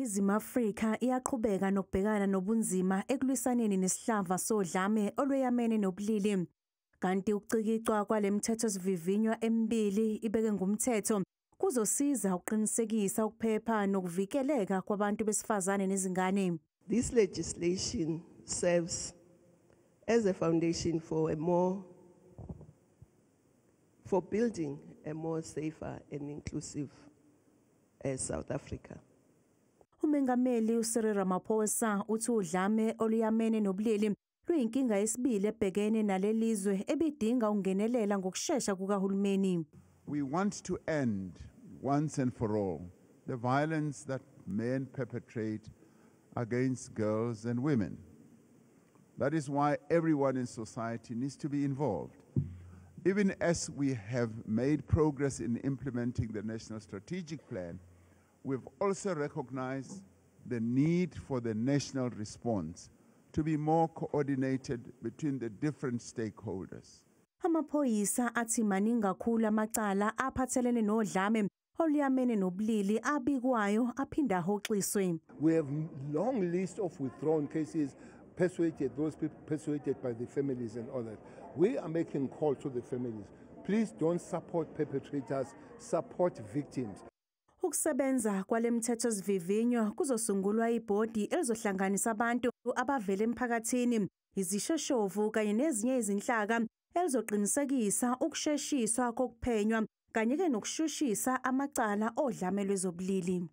INingizimu Afrika iyaqhubeka nokubhekana nobunzima ekulwisaneni nesihlava sodlame olweyamene nobulili. Kanti ukucikicwa kwale mithethosivivinywa emibili ibeke ngumthetho kuzosiza ukuqinisekisa ukuphepha nokuvikeleka kwabantu besifazane nezingane. This legislation serves as a foundation for building a more safer and inclusive South Africa. Umengameli uCyril Ramaphosa uthi udlame oluyamene nobulili luyinkinga yesibili ebhekene nalelizwe ebidinga ukungenelela ngokushesha kukahulumeni. We want to end once and for all the violence that men perpetrate against girls and women. That is why everyone in society needs to be involved. Even as we have made progress in implementing the National Strategic Plan, we've also recognized the need for the national response to be more coordinated between the different stakeholders. Amaphoyisa athi maningi kakhulu amacala aphathelene nodlame oluyamene nobulili abikwayo aphinda ahoxiswe. We have long list of withdrawn cases, persuaded those people persuaded by the families and all that. We are making call to the families. Please don't support perpetrators, support victims. Ukusebenza kwale mithethosivivinyo kuzosungulwa ibhodi elizohlanganisa abantu abavela emphakathini, izishoshovu kanye nezinye izinhlaka elizoqinisekisa ukusheshiswa kokuphenywa kanye-ke nokushushisa amacala odlame lwezobulili.